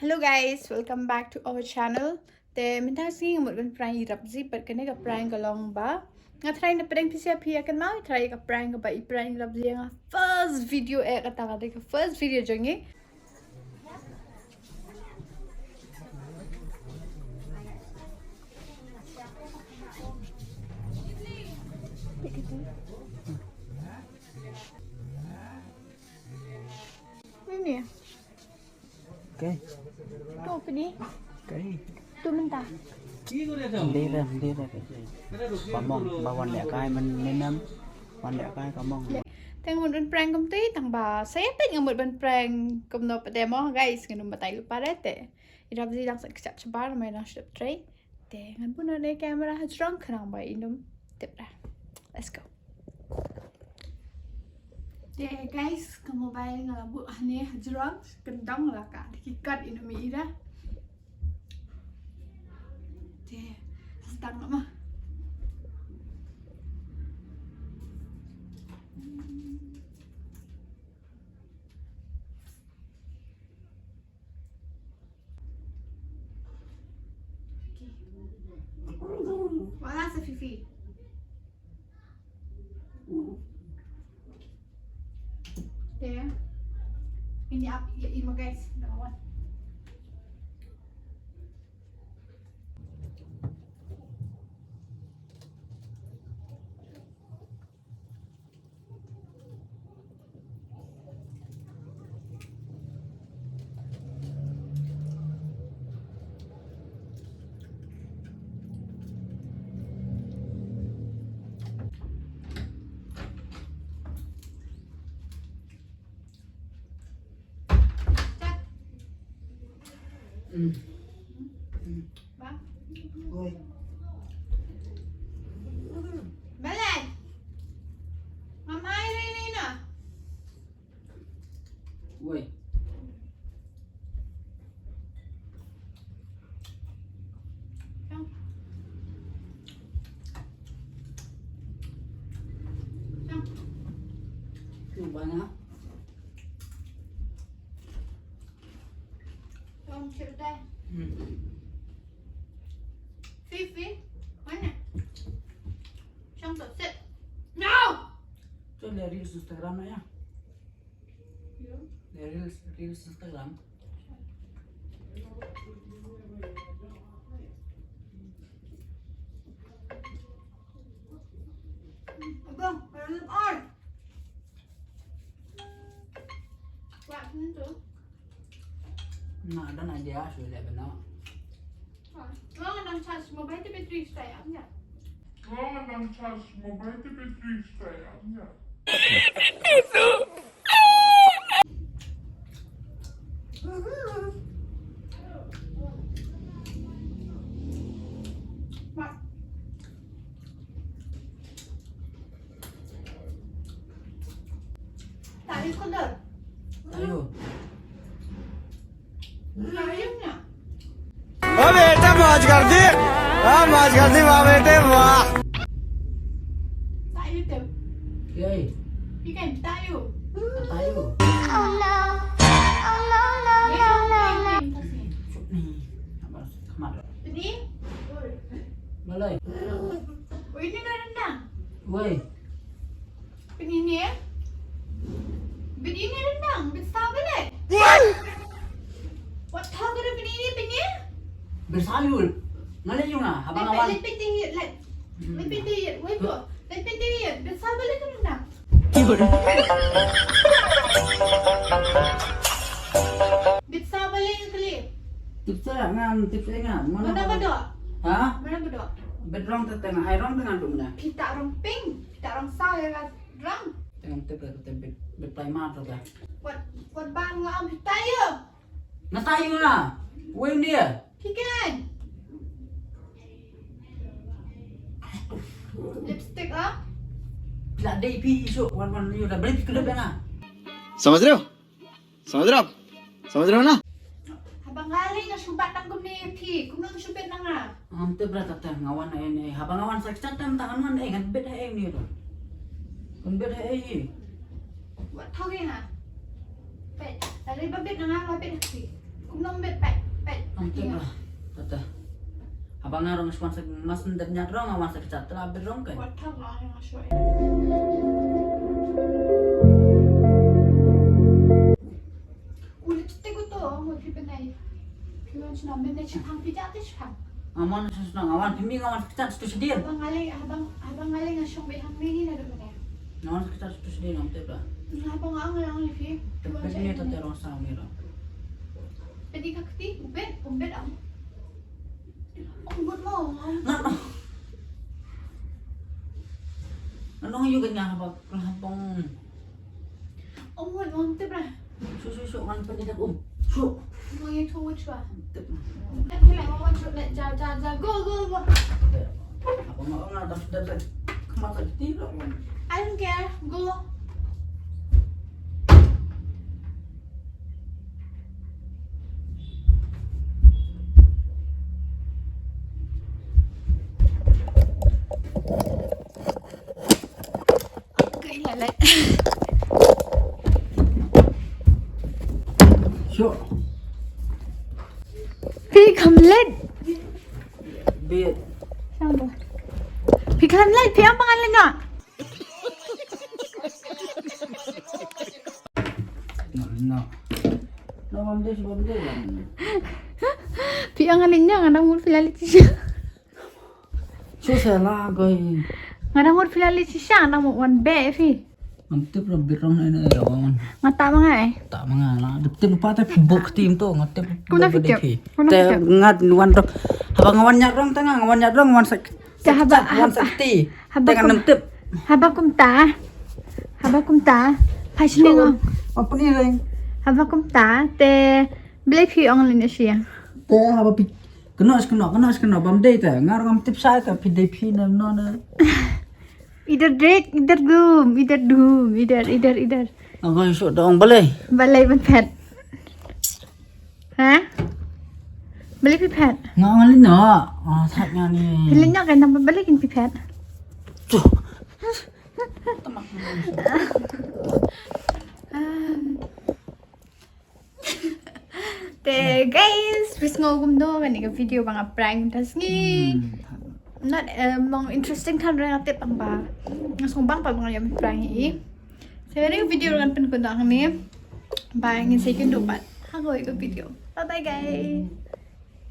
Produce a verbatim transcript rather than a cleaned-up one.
Hello guys, welcome back to our channel. Te mynta ka sngi nga mut ban prank i Rapzi, bad kane ka prank ka long ba nga try na pdeng pisa phi ïa kynmaw, i try ka prank ba i prank i Rapzi ïa nga first video eh, kata ka dei ka first video jong ngi. Ini. Kai. Tu apa ni? Kai. Tu mynta. Hindi ra, hindi ra. Ka mong, ba wan leh kai mynnin em. Wan leh kai ka mong. Te nga mut ban prank kumta, tang ba sa ïa peit nga mut ban prank kumno pat te mo, guys, ngan ym batai lypa re te. I Rapzi dang sa kjat shabar, namar nang shu dep trei. Te ngan bun noh ïa ka camera hajrong khnang ba in ym tip ra. Let's go. Te guys, ka mobile nga la buh hangne hajrong, kyndong la ka dei ki kat, in ym ïohi ra. Te start noh ma. Wala sa Fifi. Te ini ap, ini mo guys, number one. Oi. Balai. Mama, ini, ini, nah. Oi. Cuba na. Fifi, mana? Siang tu, sit. No! Tu lihat reels Instagram ya. Lihat reels, reels Instagram. Abang, kalau lepar. Kuat macam tu. Nah, dan aja sudah benar. Long nang charge mobile te battery stay up nya. Long nang charge mobile te battery stay up nya. Tayo ko dun. Tayo. Tayo na. ओ बेटा मौज कर दी। हाँ मौज कर दी वाह बेटे वाह। Tayo to. Yay. Ikan tayo. Tayo. Oh no. Oh no, no, no, no, no. Ini. Apa? Kemana? Ini. Malay. Oh, ini dah rendang. Woi. Pynini eh? Bit ini rendang, bit saw balik. What? What thaw ka da pynini pynini? Bit saw yul. Nga leh ïa nga, haba nga wan. Leh pynti yit, leh. Hmm. Leh pynti yit, wei ko. Leh pynti yit, bit saw balik ka rendang. Bit saw balik ka kali. Tip sa nga, tip sa nga. Mana ba dok? Ha? Mana ba dok? Bit rong te teng, ai rong teng adu mana? Phi ta rong pink, phi ta rong saw ïa ka rong. Teng te ka te bit, bit tai ma to ka. Wat, wat bang la am phi ta ïa. Na ta ïa na. Wei dia. Phi kan. Lipstick ah. Phi la dei phi isu wan wan ïa da beri phi kedep ïa na. समझ रहे हो? समझ रहे हो आप? समझ रहे हो ना? Haba nga lei nga shu bat tang kumne ïa phi, kumno nga shu bat na nga? Ngam tip ra kata nga wan ai ne, haba nga wan sa kata tam ta ngan wan ai ngan bet ai ne ro. Ngan bet ai. Wat thaw ïa nga. Bet, ta lei ba bet na nga, ba bet na phi. Kumno bet bet? Tip lah. Tata. Haba nga rong swan sa mas ndar nyat rong, awan sa kechat tela bit rong kai. Wat thang lah yang asyo. Ulit tik uto, ngut pi benai. Pi wan sna men ne chipang pi jat chipang. Aman sna awan pimi awan sa kechat tu sedir. Haba ngaleng, haba, haba ngaleng asyo be hang ni ni na do benai. Awan sa kechat tu sedir ngam tip lah. Haba ngaleng ngaleng ni pi. Pi wan sa ni tata rong sa ni rong. Pedi ka kti, ubet, ubet am. Ubet mo. Nga no. Nga no yu kanya haba, haba. Ubet mo, tip lah. Su, su, su, ngan pedi dak um. Su. Mo ye tu ubet chwa. Tip. Tip lah, mo ubet chwa, ja, ja, ja, go, go, go. Apa mo nga dah, dah, dah. Kemata kti lah. I don't care, go. Sure. Phi kham let. Bit. Phi kham let, phi ong ba ngan let noh. No, no. No, bam dei, bam dei, bam. Phi ong ngan let noh, nga dang mut phi la let shisha. Shu sa la koi. Nga dang mut phi la let shisha, nga dang mut wan beh phi. Ngam tip ra bit rong na ina ira wan. Nga ta ma nga eh. Ta ma nga la. Dep tip pa ta phi bok tim to, nga tip. Kumno phi tip? Kumno phi tip? Te nga wan rong. Haba nga wan nyat rong ta nga, nga wan nyat rong, wan sa. Te haba, wan sa kti. Haba kum, haba kumta. Haba kumta. Phai sini ngo. Apa ni reng? Haba kumta te balei phi ong lin asia. Te haba phi kno, kno, kno, kno bam dei te. Nga rong tip sa te phi dei phi na no na. Idar dek, idar dum, idar dum, idar, idar, idar. Apa isu dong balei? Balei ban phet. Ha? Balei phi phet? Nga ngan lin noh. Ah, thak nga ni. Phi lin noh kan nang balei kin phi phet. Tuh. Te guys, phi sngew kumno kane ka video ba nga prank ta sngi. Hmm. Not, eh, mong interesting than reng atip ang ba. Nga sngew bang pa ba nga ïa prank i. Te kane ka video ngan pynkut hangne. Bye, ngin sa ïakynduh pat ha kawei ka video. Bye bye guys.